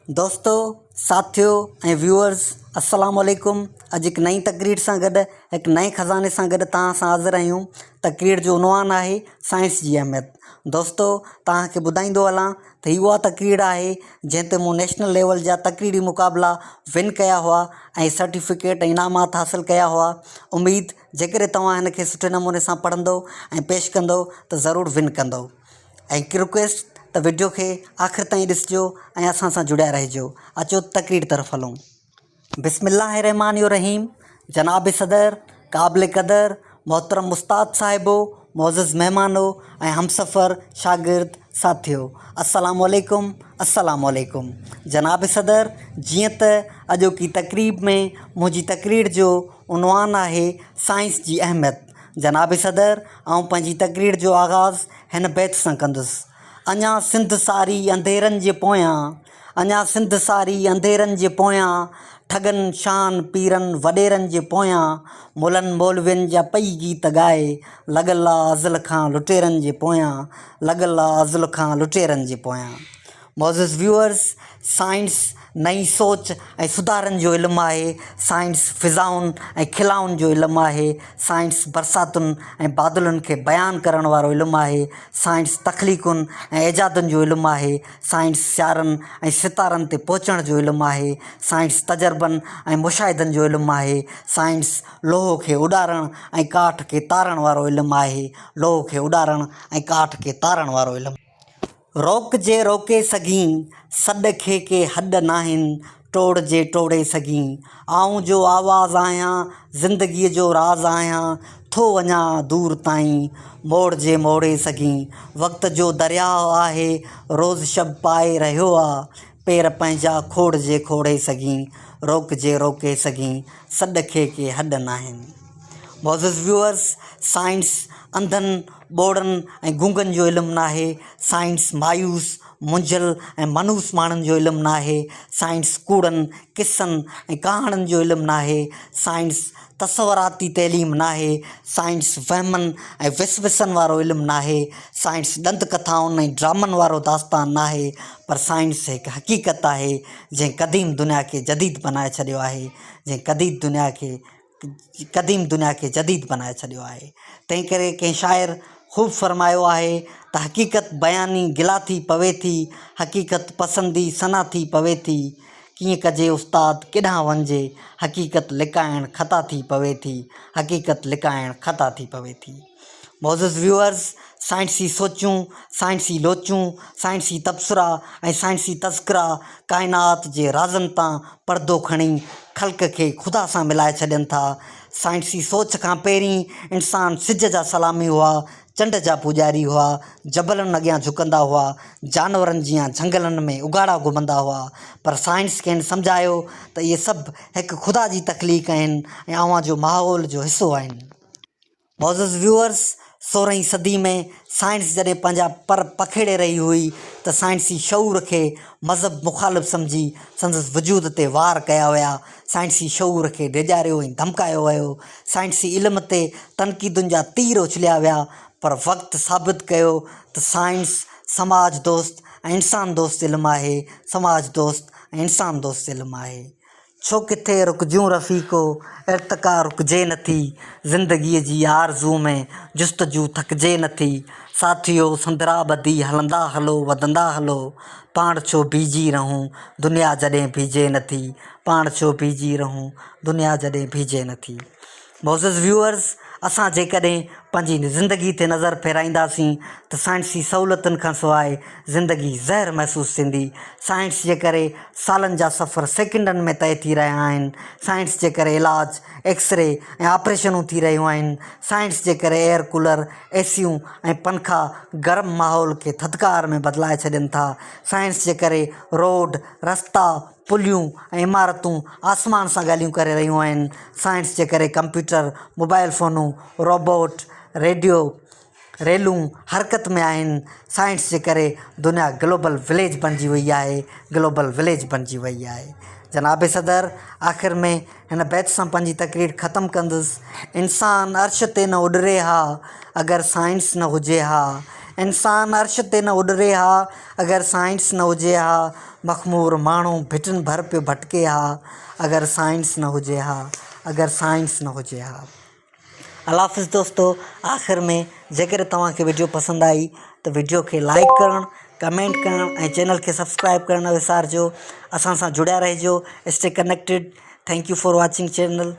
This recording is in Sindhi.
دوستو، ساٿيو ۽ ويوئرز السلام عليڪم اڄ هڪ نئين تقرير سان گڏ هڪ نئين خزاني سان گڏ توهان سان حاضر آهيون تقرير جو عنوان آهي سائنس جي اهميت دوستو توهان کي ٻڌائيندو هلان ته هي اها تقرير آهي جنهن تي مون نيشنل ليول جا تقريري مقابلا ون ڪيا هئا ۽ سرٽيفڪيٽ ۽ انعامات حاصل ڪيا هئا اميد جيڪڏهن توهان هن کي سٺي نموني سان پڙهندو ۽ پيش ڪندو ته ضرور ون ڪندو ۽ هڪ رڪويسٽ ته وڊيو کي آخر تائين ڏسجو ۽ اسان سان جڙيا رهجو اچو تقرير طرف هلون. بسم الله الرحمٰن الرحيم جناب صدر قابل قدر محترم استاد صاحبو معزز مهمانو ۽ همسفر شاگرد ساٿيو السلام عليڪم السلام عليڪم جناب صدر جيئن ته اڄوڪي تقريب ۾ منهنجي تقرير جو عنوان آهي سائنس جي اهميت جناب صدر آئون پنهنجي تقرير جو آغاز هن بيت سان ڪندس. اڃا سنڌ ساري انڌيرن جي پويان، اڃا سنڌ ساري انڌيرن جي پويان، ٺڳن، شاهن، پيرن، وڏيرن جي پويان، ملن مولوين جا پئي گيت ڳائي، لڳل آ ازل کان لٽيرن جي پويان، لڳل آ ازل کان لٽيرن جي پويان. معزز ويوئرز! سائنس نئين سوچ ۽ سڌارن جو علم آهي. سائنس فضائن ۽ خلائن جو علم آهي. سائنس برساتن ۽ بادلن کي بيان ڪرڻ وارو علم آهي. سائنس تخليقن ۽ ايجادن جو علم آهي. سائنس سيارن ۽ ستارن تي پهچڻ جو علم آهي. سائنس تجربن ۽ مشاهدن جو علم آهي. سائنس لوهه کي اڏارڻ ۽ ڪاٺ کي تارڻ وارو علم آهي. لوهه کي اڏارڻ ۽ ڪاٺ کي تارڻ وارو علم. روڪ جي روڪي سگهين، سڏ کي ڪي هڏ ناهن، ٽوڙ جي ٽوڙي سگهين. آئون جو آواز آهيان، زندگيء جو راز آهيان، ٿو وڃان دور تائين، موڙ جي موڙي سگهين. وقت جو درياهه آهي، روز شب پائي رهيو آ، پير پنهنجا کوڙ جي کوڙي سگهين، روڪ جي روڪي سگهين، سڏ کي ڪي هڏ ناهن. معزز ويوئرز! سائنس انڌن، ٻوڙن ۽ گونگن جو علم ناهي، سائنس مايوس، منجهيل ۽ منحوس ماڻهن جو علم ناهي، سائنس ڪوڙن قصن ۽ ڪهاڻين جو علم ناهي، سائنس تصوراتي تعليم ناهي، سائنس وهمن ۽ وسوسن وارو علم ناهي، سائنس ڏند ڪٿائن ۽ ڊرامن وارو داستان ناهي پر سائنس هڪ حقيقت آهي جنهن قديم دنيا کي جديد بنائي ڇڏيو آهي، جنهن قديد دنيا کي قديم دنيا کي جديد بنائي ڇڏيو آهي. تنهن ڪري ڪنهن شاعر خوب فرمايو آهي ته حقيقت بياني گلا ٿي پوي ٿي، حقيقت پسندي ثنا ٿي پوي ٿي، ڪيئن ڪجي استاد ڪيڏانهن وڃجي، حقيقت لڪائڻ خطا ٿي پوي ٿي، حقيقت لڪائڻ خطا ٿي پوي ٿي. معزز ويوئرز! سائنسي سوچون، سائنسي لوچون، سائنسي تبصرا ۽ سائنسي تذڪرا ڪائنات جي رازن تان پردو کڻي خلق کي خدا سان ملائي ڇڏين ٿا. سائنسي سوچ کان پهرين انسان سج جا سلامي هئا، چنڊ جا پوڄاري هئا، جبلن اڳيان جهڪندا هئا، جانورن جيان جهنگلن ۾ اگهاڙا گهمندا هئا پر سائنس کين سمجهايو ته اهي سڀ هڪ خدا جي تخليق آهن ۽ اوهان جو ماحول جو حصو آهن. معزز ويوئرز! سورهين صدي ۾ سائنس جڏهن پنهنجا پر پکيڙي رهي هئي ته سائنسي شعور کي مذهب مخالف سمجهي سندس وجود تي وار ڪيا ويا، سائنسي شعور کي ڊيڄاريو ۽ ڌمڪايو ويو، سائنسي علم تي تنقيدن جا تير اڇليا ويا پر وقت ثابت ڪيو ته سائنس سماج دوست ۽ انسان دوست علم آهي، سماج دوست ۽ انسان دوست علم آهي. ڇو ڪٿي رڪجون رفيقو، ارتقا رڪجي نه ٿي، زندگيء جي آرزو ۾ جستجو ٿڪجي نه ٿي، ساٿيو سندرا ٻڌي هلندا هلو وڌندا هلو، پاڻ ڇو بيهجي رهون دنيا جڏهن بيهجي نه ٿي، پاڻ ڇو بيهجي رهون دنيا جڏهن بيهجي نه ٿي. معزز ويوئرز! اسان جيڪڏهن پنهنجي زندگي تي نظر ڦيرائينداسين ته سائنسي سهولتن کان سواء زندگي زهر محسوس ٿيندي. سائنس جي ڪري سالن جا سفر سيڪنڊن ۾ طئي ٿي رهيا آهن. سائنس جي ڪري علاج، ايڪسري ۽ آپريشنون ٿي رهيون آهن. سائنس جي ڪري ايئر ڪولر، اي سيون ۽ پنکا گرم ماحول کي ٿڌڪار ۾ بدلائي ڇڏين ٿا. سائنس جي ڪري روڊ، رستا، پليون ۽ عمارتون آسمان سان ڳالهيون ڪري رهيون آهن. سائنس جي ڪري ڪمپيوٽر، موبائل فونون، روبوٽ، ريڊيو، ريلون حرڪت ۾ آهن. سائنس جي ڪري دنيا گلوبل وليج بڻجي وئي آهي، گلوبل وليج بڻجي وئي آهي. جناب صدر آخر ۾ هن بيت سان پنهنجي تقرير ختم ڪندس، انسان عرش تي نه اڏري ها، اگر سائنس نه هجي ها. انسان عرش تي نه اڏري ها اگر سائنس نه هجي ها مخمور ماڻهو ڀٽن ڀر پيو ڀٽڪي ها اگر سائنس نه هجي ها اگر سائنس نه هجي ها. الله حافظ دوستو آخر ۾ جيڪڏهن توهان کي وڊيو پسند آئي ته وڊيو کي لائڪ ڪرڻ ڪمينٽ ڪرڻ ۽ چينل کي سبسڪرائب ڪرڻ نه وسارجو اسان سان جڙيا رهجو stay connected thank you for watching channel.